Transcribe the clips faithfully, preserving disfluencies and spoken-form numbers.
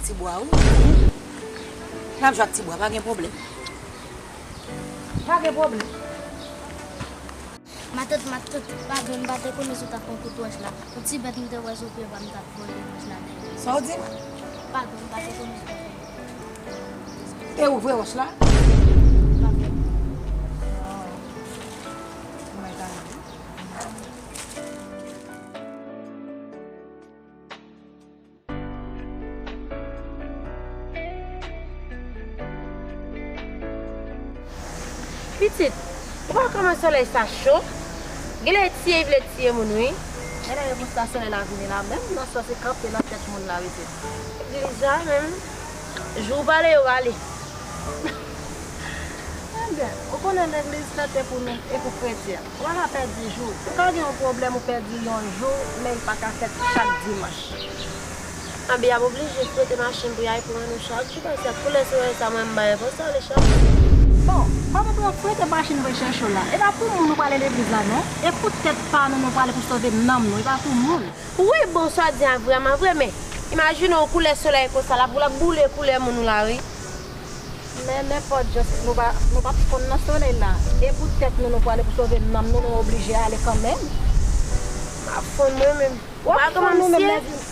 Tibwa, wi. N ap jwe ak Tibwa, pa gen pwoblèm. Pa gen pwoblèm. Matant, matant, padon, m pa te konnen si w t ap pran kout wòch la. Yon ti bèt m te wè sou pye pa m, m t ap vole wòch la dèyè. Sa w di? Padon, m pa te konnen si w t ap pran kout wòch la. E ou vre wòch la? M pa vre. Oh. Mwen ta. Pitit, ou pa wè kòman solèy sa cho? Genlè tiye, vle tiye moun, wi. Genlè e pou sa solèy la vini la, menm nan sòs e kanpe nan tèt moun la, pitit. Legliz la menm, jou w pale, yo rale. Ebyen, ou konnen legliz fèt e pou nou, e pou kretyen. Ou pa ka pèdi jou. Ou ka gen yon pwoblèm, ou pèdi yon jou, men li pa ka fèt chak dimanch. Anben, y ap oblije frete machin pou y al pran nou chak jou, paske ak koulè solèy sa, mwen, m pa gen konsa, ale chak jou. Bon, kòman pou yo frete machin pou y chèche w la? E pa pou moun nou prale legliz la, non. E pou tèt pa nou, nou prale pou sove nanm nou, e pa pou moun. Wi, bon, sa w di a vrèman vre, men imajine w koulè solèy konsa, l ap, l ap boule koulè moun ou la, wi. Men nenpòt jan, nou pa, nou p ap fonn nan solèy la. E pou tèt nou, nou prale pou sove nanm nou, nou oblije ale kanmenm. M ap fonn mwen menm. W ap fonn ou menm, Nèzlin.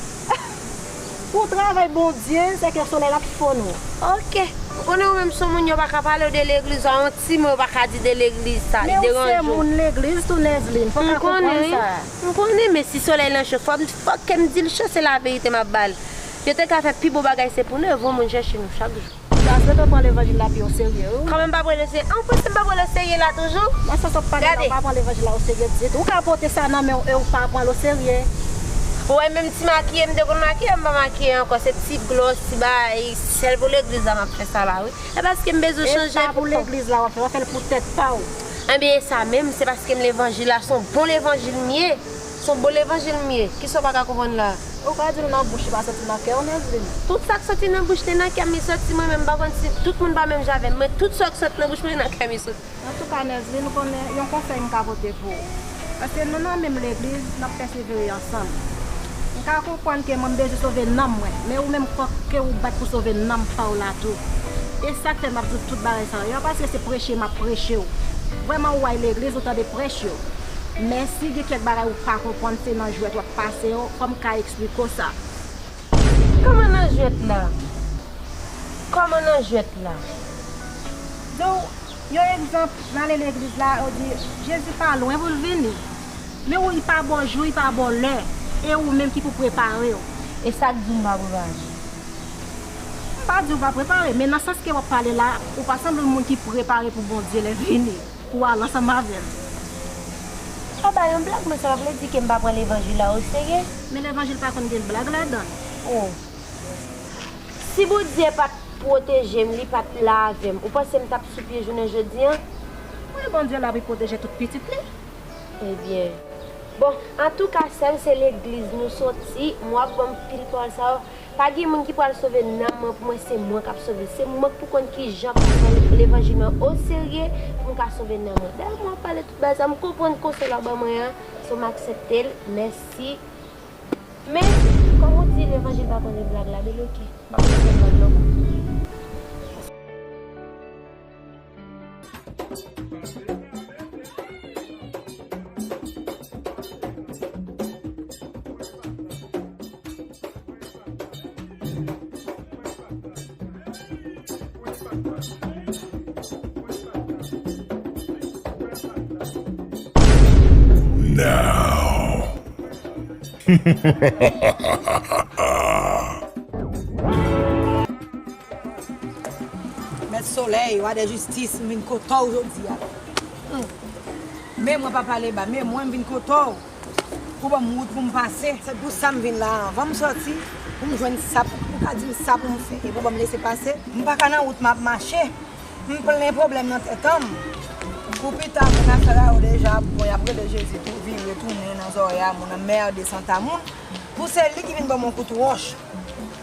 Pou travay Bondye, se ke solèy la ap fonn ou. Oke. Ou konnen ou menm se yon moun yo pa ka pale w de legliz, yon ti mo yo pa ka di de legliz sa, li deranje w. Men ou se moun legliz tou, Nèzlin. Fò w ka konprann sa. M konnen, men si solèy lan cho, fò m, fòk ke m di l cho, se laverite m ap ba l. Yo te ka fè pi bon bagay, se pou nou, yo voye moun chèche nou chak jou. Ou ta swete w pran levanjil la pi oserye, wi. Kòman m pa pran l oserye? An, ou panse m pa pran l oserye la toujou? Nan sans w ap pale la, ou pa pran levanjil la oserye ditou. Ou ka pote sa nan men w e ou pa pran l oserye. Ou wè menm ti makiye m te konn makiye, m pa makiye ankò. Se ti glòs, ti bagay, sèl pou legliz la m ap fè sa la, wi. E paske m bezwen chanje. E pa pou legliz la w ap fè, w ap fè l pou tèt pa w. Enben, e sa menm, se paske m levanjil la, se yon bon levanjil m ye. Se yon bon levanjil m ye. Kisa w pa ka konprann la? Ou ka di l nan bouch, li pa soti nan kè w, Nèzlin. Tout sa k soti nan bouch li nan kè m li soti, mwen menm m pa konn si tout moun pa menm jan avè m, men tout sa k sot nan bouch mwen nan kè m li soti. Antouka, Nèzlin, ou konnen yon konsèy m ka pote pou ou. Paske nou nan menm legliz, n ap pèsevere ansanm. M ka konprann ke mwen m bezwen sove nanm mwen, men ou menm fòk ke ou bat pou sove nanm pa w la tou. E sa k fè m ap di w tout bagay sa yo, paske se preche m ap preche w. Vrèman, ou al legliz, ou tande prèch yo. Men si gen kèk bagay ou pa konprann, se nan jwèt w ap pase yo, fò m ka eksplike w sa. Kòman nan jwèt la? Kòman nan jwèt la? Di w, yon egzanp, n ale legliz la, yo di, Jezi pa lwen pou l vini. Men ou, li pa ba w jou, li pa ba w lè. E ou menm ki pou prepare w. E sa k di w m pa prepare? M pa di w pa prepare, men nan sans ke w ap pale la, ou pa sanble yon moun ki prepare pou Bondye lè vini. Pou w al ansanm avè m. Ou bay yon blag, men sa pa vle di ke m pa pran levanjil la oserye. Men levanjil pa konn gen blag ladan l. Oh. Si Bondye pa t pwoteje m, li pa t la avè m, ou panse m t ap sou pye jounen jodi a? Wi, Bondye la pou pwoteje tout pitit li. Ebyen. Bon, antouka, sè m, se legliz nou soti, m w ap ban m pil pawòl sa yo. Pa gen moun ki pral sove nanm mwen pou mwen, se mwen k ap sove. Se mwen k pou konn kijan pou pran levanjil mwen oserye pou m ka sove nanm mwen. Dayè, mwen ap pale tout bagay sa, m konprann konsèy la w ban mwen an, so m aksepte l, mèsi. Men, kòm ou di levanjil pa konn blag la, byen oke, m pa konn blag la ankò. Now. Mèt Solèy, wa dè jistis, m vin kote w jodi a. Hmm. Men mwen pa pale ba, men mwen m vin kote w pou ban m wout pou m pase. Se pou sa m vin la, anvan m sòti, pou m jwenn sa, pou, ou ka di m sa pou m fè, e pou ban m lese pase. M pa ka nan wout m ap mache, m plen pwoblèm nan tèt an m. Pou pita, moun afè la yo deja ap bon, y ap rele Jezi tou, vire tounen nan zòrèy a moun, anmède santa moun. Pou se li ki vin ban m yon kout wòch.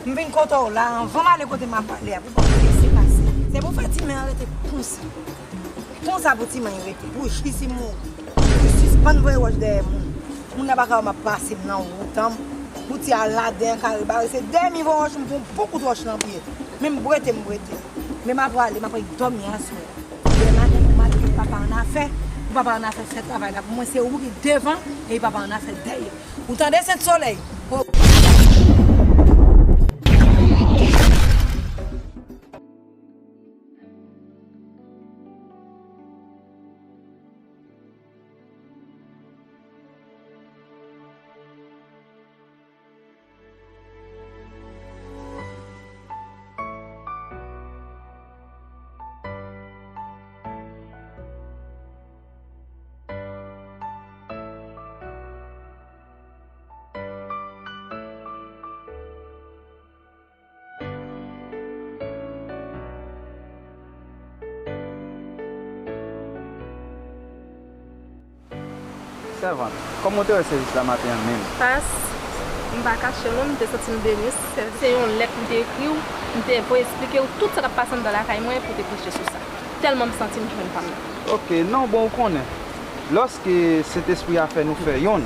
M vin kote w la, anvan m ale kote m ap ale a, pou pa lese pase. Se pou fè timen an rete konsa. Konsa pou timen an rete, pou jis li mouri. Pou sispann voye wòch dèyè moun. Moun nan pa ka wè m ap pase m nan wout an m. Bouti a laden an kare bare, se dèyè m voye wòch, m voye yon bon kout wòch nan pye. Men m bwete, m bwete. Men m ap prale, m ap al dòmi aswè. Demen maten pou maten pou papa annafè, pou papa annafè fè travay la. Pou mwen se ou ki devan, e papa annafè dèyè. Ou tande Sent Solèy? Sèvant, kòman w te wè sèvis la maten an menm? Pas, m pa kache w non, m te santi m beni. Se, se yon lèt m te ekri w, m te voye eksplike w tout sa k ap pase anndan lakay mwen pou w te preche sou sa. Tèlman m santi m jwenn pa m nan. Ok, non, bon, ou konnen, lòske Sentespri a fè nou fè yonn,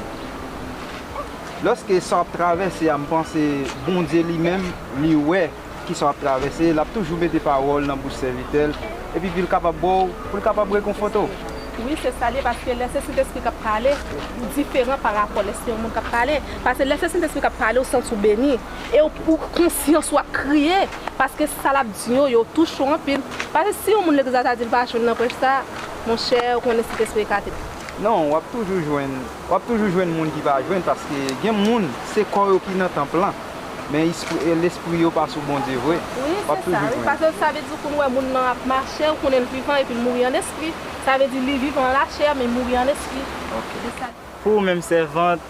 lòske sa w ap travèse a, m panse Bondye li menm, li wè kisa w ap travèse, l ap toujou mete pawòl nan bouch sèvitè l, epi pou l kapab ba w, pou l kapab rekonfòte w. Wi, se sa l ye, paske lè se Sentespri k ap pale, li diferan parapò lè se yon moun k ap pale. Paske lè se Sentespri k ap pale, ou santi w beni, e w, ou konsyans ou ap kriye, paske sa l ap di yo, yo touche w anpil. Paske si yon moun legliz la ta di l pa jwenn nan prèch sa, monchè, ou konnen Sentespri ekate. Non, w ap toujou jwenn, w ap toujou jwenn moun ki pa jwenn, paske gen moun, se kò yo ki nan tanp lan, men espri, e lespri yo pa sou Bondye vre. Wi, w ap se sa, toujou wi, jwenn. Paske sa vle di pou nou wè moun nan ap mache, ou konnen l vivan epi l mouri an lespri. Sa vle di li vivan an lachè, men mouri an lespri. Ok. Se sa. Pou ou menm sèvant,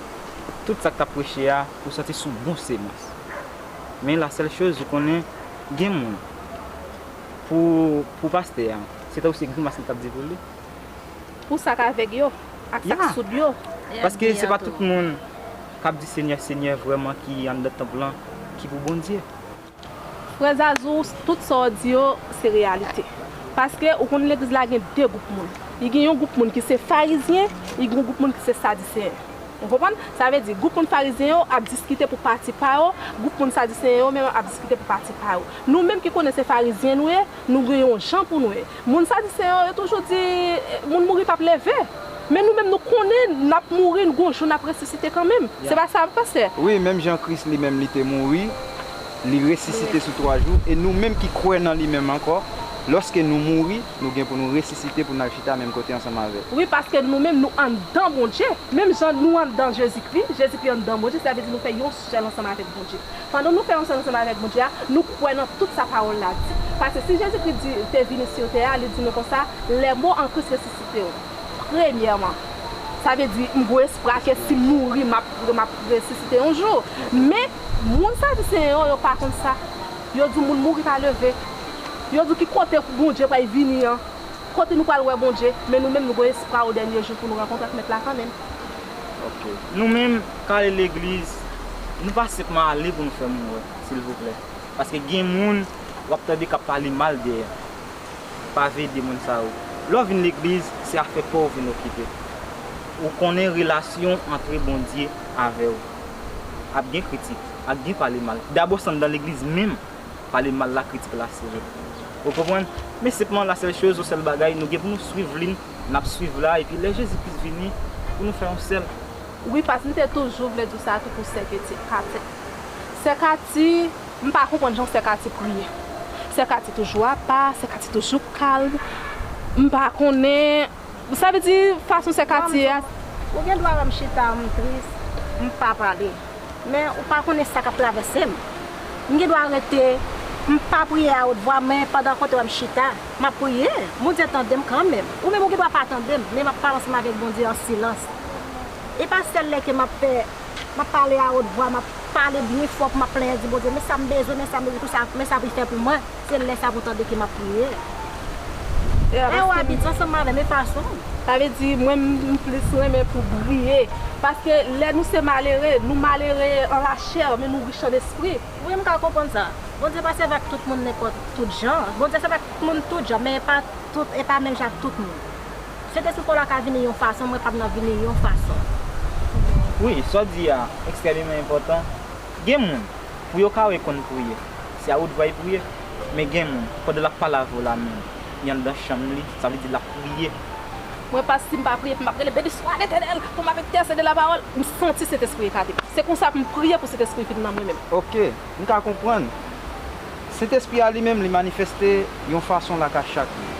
tout sa k t ap preche a, ou santi sou bon semans. Men la sèl choz, ou konnen, gen moun. Pou, pou pastè a, se tankou se grimas li t ap di pou li. Pou sa k avèg yo, ak sa k soud yo. Paske se pa tout moun k ap di Senyè, Senyè vrèman ki anndan tanp lan, ki pou Bondye. Frè Zazou, tout sa w di yo, se reyalite. Paske ou konn legliz la gen de gwoup moun. Li gen yon gwoup moun ki se farizyen, li gen yon gwoup moun ki se sadiseyen. Ou konprann? Sa vle di, gwoup moun farizyen yo ap diskite pou pati pa yo, gwoup moun sadiseyen yo menm ap diskite pou pati pa yo. Nou menm ki konnen se farizyen nou ye, nou gen yon jan pou nou ye. Moun sadiseyen yo, yo toujou di, moun mouri p ap leve. Men nou menm nou konnen n ap mouri, gon jou n ap resisite kanmenm. Se pa sa, pastè? Wi, menm jan Kris li menm li te mouri, li resisite sou twa jou, e nou menm ki kwè nan li menm ankò, lòske nou mouri, nou gen pou nou resisite pou n al chita menm kote ansanm avè l. Wi, paske nou menm nou anndan Bondye. Menm jan nou anndan Jezikri, Jezikri anndan Bondye, sa vle di nou fè yon sèl ansanm avèk Bondye. Pandan nou fè yon sèl ansanm avèk Bondye a, nou kwè nan tout sa pawòl la di. Paske si Jezikri di, te vini sou tè a, li di nou konsa, les morts en Christ ressusciteront. Premyèman, sa vle di, m gon espwa ke si m mouri, m ap, m ap resisite yon jou. Men, moun sadiseyen yo, yo pa konn sa. Yo di moun mouri pa leve. Yo di ki kote Bondye pral vini an. Kote nou pral wè Bondye, men nou menm nou gon espwa o dènye jou pou nou rankontre ak Mèt la kanmenm. Ok. Nou menm k ale legliz, nou pa senpman ale pou nou fè moun wè, silvouplè. Paske gen moun w ap tande k ap pale mal dèyè. Pa vle ede moun sa yo. Lè w vin legliz, se afè pa w ou vin okipe. Ou konnen relasyon antre Bondye avè w. Ap gen kritik, ap gen pale mal. Dabò se anndan legliz menm. Pale mal la, kritik la, se vre. Ou konprann? Men senpman, la sèl choz, yon sèl bagay, nou gen pou nou swiv li, n ap swiv la, epi lè Jezi Kris vini, pou nou fè yon sèl. Wi, paske m te toujou vle di w sa tou pou sè Kati, Kati. Sè Kati, m pa konprann jan sè Kati priye. Sè Kati toujou apa, sè Kati toujou kalm. M pa konnen Sa vle di, fason sè Kati ye a. Ou gen dwa wè m chita, m tris, m pa pale. Men ou pa konnen sa k ap travèse m. M gen dwa rete, m pa priye a wot vwa, men pandan kote w wè m chita, m ap priye. Bondye tande m kanmenm. Ou menm ou gen dwa pa tande m, men m ap pale ansanm avèk Bondye an silans. E pa sèl lè ke m ap fè, m ap pale a wot vwa, m ap pale byen fò pou m ap plenyen di Bondye, men sa m bezwen, men sa m bezwen, men sa pou l fè pou mwen. Se lè sa pou w tande ke m ap priye. E w abit ansanm avè m, e fason. Sa vle di, mwen, m plis renmen pou briye. Paske lè nou se malere, nou malere an lachè, men nou rich an lespri. Wi, m ka konprann sa. Bondye pa sèvi ak tout moun nenpòt, tout jan. Bondye sèvi ak moun tout jan, men e pa tout, e pa menm jan ak tout moun. Sentespri pa w la ka vini yon fason, mwen pa m nan vini yon fason. Wi, sa w di a ekstrèmeman enpòtan. Gen moun, pou yo ka wè konn priye, se a wotvwa y priye. Men gen moun, pandan l ap pale avè w la menm, li anndan chanm li, sa vle di l ap priye. Mwen pa, si m pa priye, pou m ap rele, "Benediswa Letènèl," pou m ap entèsede lapawòl, m santi Sentespri ekate. Se konsa pou m priye pou Sentespri vin nan mwen menm. Oke, m ka konprann. Sentespri a li menm, li manifeste yon fason lakay chak moun.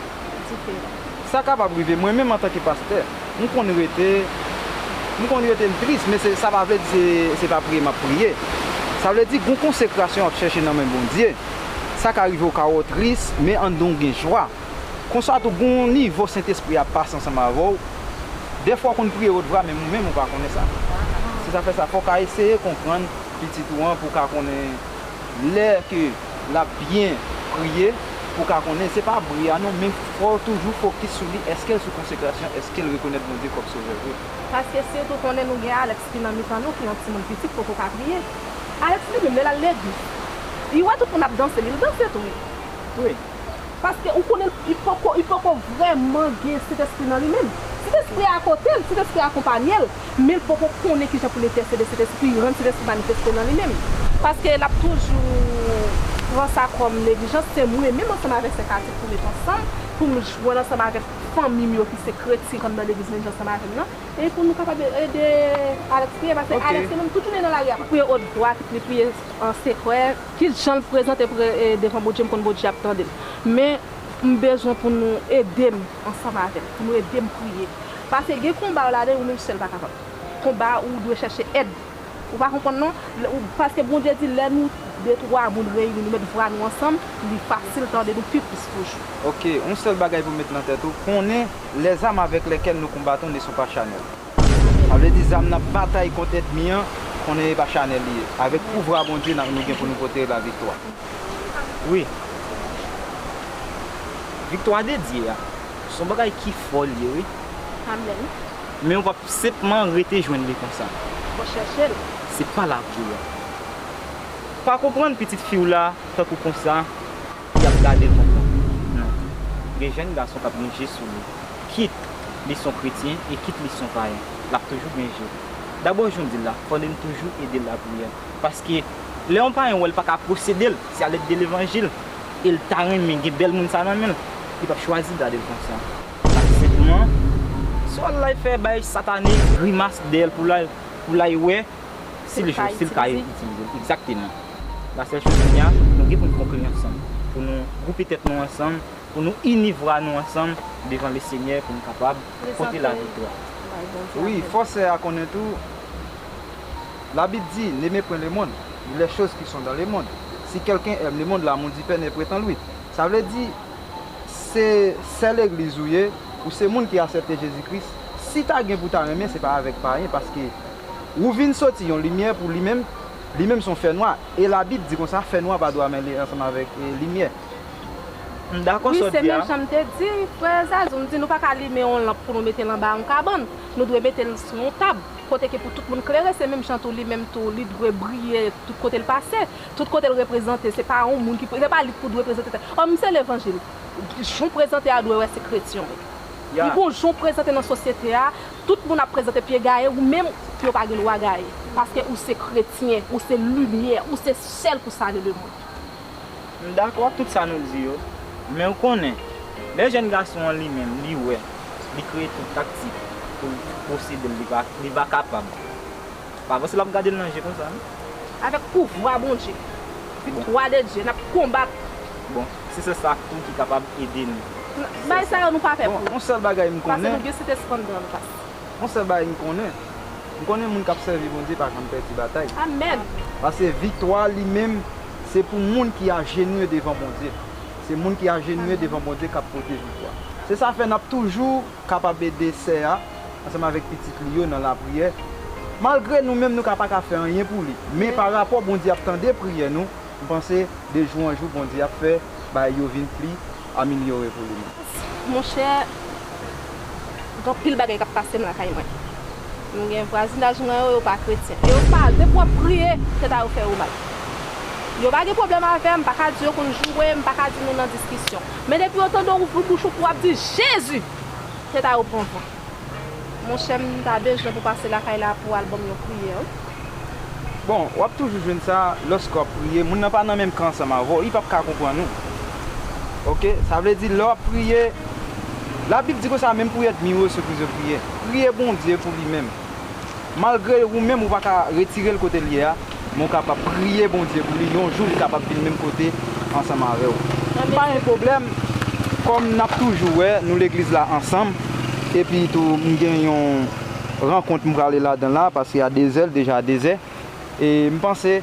Diferan. Sa kapab rive, mwen menm antanke pastè, m konn rete, m konn rete m tris, men se, sa pa vle di se, se pa priye m ap priye. Sa vle di gon konsekrasyon w ap chèche nan men Bondye. Sa ka rive w ka wè w tris, men anndan w gen jwa. Konsa tou, gon nivo Sentespri a pase ansanm avè w. Dèfwa w konn priye wotvwa, men ou menm ou pa konnen sa. Se sa fè sa, fò w ka eseye konprann pitit ou an pou w ka konnen lè ke l ap byen priye, pou w ka konnen se pa bri a non, men fò w toujou fokis sou li, èske l sou konsekrasyon, èske l rekonèt Bondye kòm Sovè vre. Paske si w tou konnen nou gen Alex ki nan mitan nou, ki yon timoun piti, ki poko ka priye. Alex li menm, lè l al legliz, li wè tout moun ap danse, li, l danse tou wi. Wi. Paske ou konnen, li poko, li poko vrèman gen Sentespri nan li menm. Sentespri a kote l, Sentespri a akonpanye l, men l poko konnen kijan pou l entèsede Sentespri, rann Sentespri manifeste nan li menm. Paske l ap toujou pran sa kòm neglijans, se mwen menm ansanm avèk sè Katik pou met ansanm, pou m jwenn ansanm avèk fanmi m yo ki se kretyen k anndan legliz menm jan ansanm avè m nan, e pou nou kapab ede Alex priye, paske Alex li menm tout jounen nan lari a, li priye otvwa, li priye an sekrè, ki jan l prezante pre-, e, devan Bondye, m konn Bondye ap tande l. Men, m bezwen pou nou ede m ansanm avè l, pou nou ede m priye. Paske gen konba w ladan, ou menm sèl pa kapab. Konba ou dwe chèche èd. Ou pa konprann non? Lè, ou, paske Bondye di lè nou de twa moun reyini, nou met vwa nou ansanm, li fasil tande nou pi plis toujou. Oke, yon sèl bagay pou met nan tèt ou, konnen les armes avec lesquelles nous combattons ne sont pas charnelles. Sa vle di zam n ap batay kont ènmi an, konnen e pa chanèl li ye. Avèk pouvwa Bondye n ap, nou gen pou nou pote laviktwa. Wi. Viktwa de Dye a, se yon bagay ki fò l ye, wi. Amèn. Men w p ap senpman rete jwenn li konsa. Fò chèche l. Se pa lavi w. Pa konprann pitit fi w la tankou konsa, y ap gade l konsa. Non. Gen jèn gason k ap gen je sou li. Kit li se yon kretyen e kit li se yon payen, l ap toujou gen je. Dabò, jan w di l la, fò n toujou ede l lapriyè. Paske lè yon payen wè l pa ka posede l, se alèd de levanjil, e l ta renmen gen bèl moun sa nan men l, li p ap chwazi gade l konsa. L ap senpman, swa l al fè bay satanik, grimas dèyè l pou l al, pou l al wè si l, si l ka itilize l. Egzakteman. La sèl choz kounye a, nou gen pou n konkri ansanm, pou nou gwoupe tèt nou ansanm, pou nou ini vwa nou ansanm devan Lesenyè, pou nou kapab pote laviktwa. Wi, fò sè a konnen tou, Labib di, n'aimez point le monde, ni les choses qui sont dans le monde. Si quelqu'un aime le monde, l'amour du Père n'est point en lui. Sa vle di, se sè legliz ou ye, ou se moun ki aksepte Jezi Kris, si ta gen pou ta renmen, se pa avèk payen, paske ou vin soti yon limyè pou li menm, li menm se yon fènwa. E Labib di konsa, fènwa pa dwe mele ansanm avèk, e, limyè. M dakò sa w di a. Wi, se menm jan m te di, frè Zazou, m di nou pa ka limen yon lanp pou nou mete l anba yon kabann. Nou dwe mete l sou yon tab, kote ke pou tout moun klere, se menm jan tou li menm tou, li dwe briye tout kote l pase. Tout kote l reprezante, se pa yon moun ki, se pa li pou dwe prezante tèt. Òm, se levanjil. Jan w prezante a dwe wè se kretyen w ye. Li gon jan w prezante nan sosyete a, tout moun ap prezante pye gaye, ou menm, pye w pa gen dwa gaye. Paske ou se kretyen, ou se limyè, ou se sèl pou sali lemonn. M dakò ak tout sa nou di yo, men w konnen, lè jèn gason an li menm, li wè, li kreye tout taktik pou l posede l, li pa, li pa kapab. Pa panse l ap gade l nan je konsa, non? Avèk pouvwa Bondye, viktwa de Dye, n ap konbat. Bon, se sèl sa tou ki kapab ede nou. Bagay sa yo nou pa pè pou. Bon, yon sèl bagay m konnen. Paske nou gen Sentespri anndan nou, pastè. Yon sèl bagay m konnen. M konnen moun k ap sèvi Bondye pa janm pèdi batay. Amèn. Paske viktwa li menm, se pou moun ki ajenouye devan Bondye. Se moun ki ajenouye devan Bondye k ap pote viktwa. Se sa fè n ap toujou kapab ede sè a ansanm avèk pitit li yo nan lapriyè. Malgre nou menm nou ka pa ka fè anyen pou li, men pa rapò Bondye ap tande priyè nou, m panse de jou an jou Bondye ap fè bagay yo vin pli amilyore pou li menm. Monchè, gen anpil bagay k ap pase m lakay mwen. M gen vwazinaj mwen yo, yo pa kretyen. E yo pa, depi w ap priye, tèt a yo fè yo mal. Yo pa gen pwoblèm avè m, m pa ka di yo konn joure m, m pa ka di nou nan diskisyon. Men depi yo tande w ouvri bouch ou pou w ap di Jezi, tèt a yo pran van. Monchè, m ta bezwen pou pase lakay la pou w al ban m yon priyè, wi. Bon, w ap toujou jwenn sa lòske w ap priye. Moun nan pa nan menm kan ansanm avè w, li p ap ka konprann ou. Oke? Sa vle di, lè w ap priye, Labib di konsa, menm pou ènmi w, refize priye. Priye Bondye pou li menm. Malgre ou menm, ou pa ka retire l kote l ye a, men w kapab priye Bondye pou li. Yon jou, li kapab vin menm kote ansanm avè w. Pa gen pwoblèm, kòm n ap toujou wè, nou legliz la ansanm, epi tou, m gen yon rankont m prale ladan la, paske a dezè, l deja a dezè. E m panse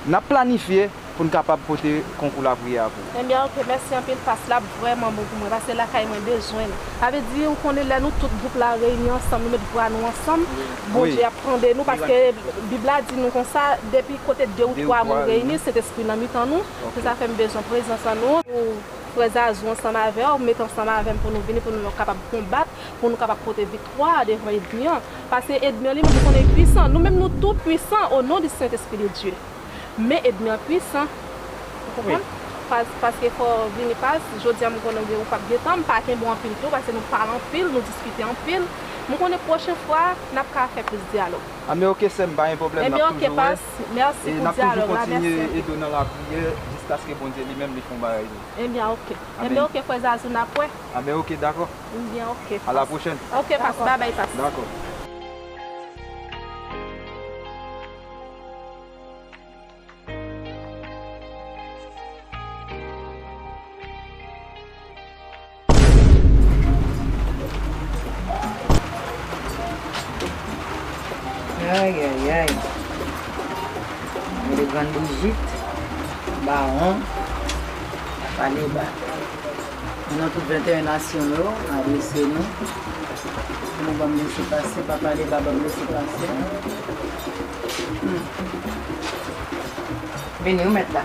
n ap planifye pou n kapab pote konkou lapriyè a pou ou. Ebyen, oke, mèsi anpil, pas la ap vrèman bon pou mwen, paske lakay mwen bezwen l. Sa vle di, ou konnen, lè nou tout gwoup la reyini ansanm, nou met vwa nou ansanm, Bondye ap tande nou, paske Bib la di nou konsa, depi kote de ou twa moun reyini, Sentespri nan mitan nou. Se sa fè m bezwen prezans an nou. Frè Zazou ansanm avè w, met ansanm avè m pou nou vini, pou nou kapab konbat, pou nou kapab pote viktwa devan ènmi an. Paske ènmi an li menm, ou konnen, pwisan. Nou menm, nou tou pwisan, o non di Sentespri de Dye. Men ènmi an pwisan. Ou konprann? Pas, paske fò w vini pas, jodi a m konnen ou p ap gen tan, m pa kenbe w anpil tou, paske nou pale anpil, nou diskite anpil. M konnen pwochen fwa, n ap ka fè plis dyalòg. A, men oke, sè m, pa gen pwoblèm, n ap toujou wè. Ebyen, oke, pas, mèsi pou dyalòg la, mèsi anpil. E n ap toujou kontinye ede w nan lapriyè, jiskaske Bondye li menm li fè yon bagay. Ebyen, oke. Ebyen, oke, frè Zazou, n ap wè. A, men oke, dakò. Ebyen, oke, pas. A la pwochèn. Oke, pas, babay, pas. Dakò. Ay, ay, ay. Gade Grann Brijit, Bawon, Papa Leba. Nan tout venteyen nasyon yo, adrese nou. Nou ban m lese pase, Papa Leba ban m lese pase. Hmm. Vini, ou mèt la.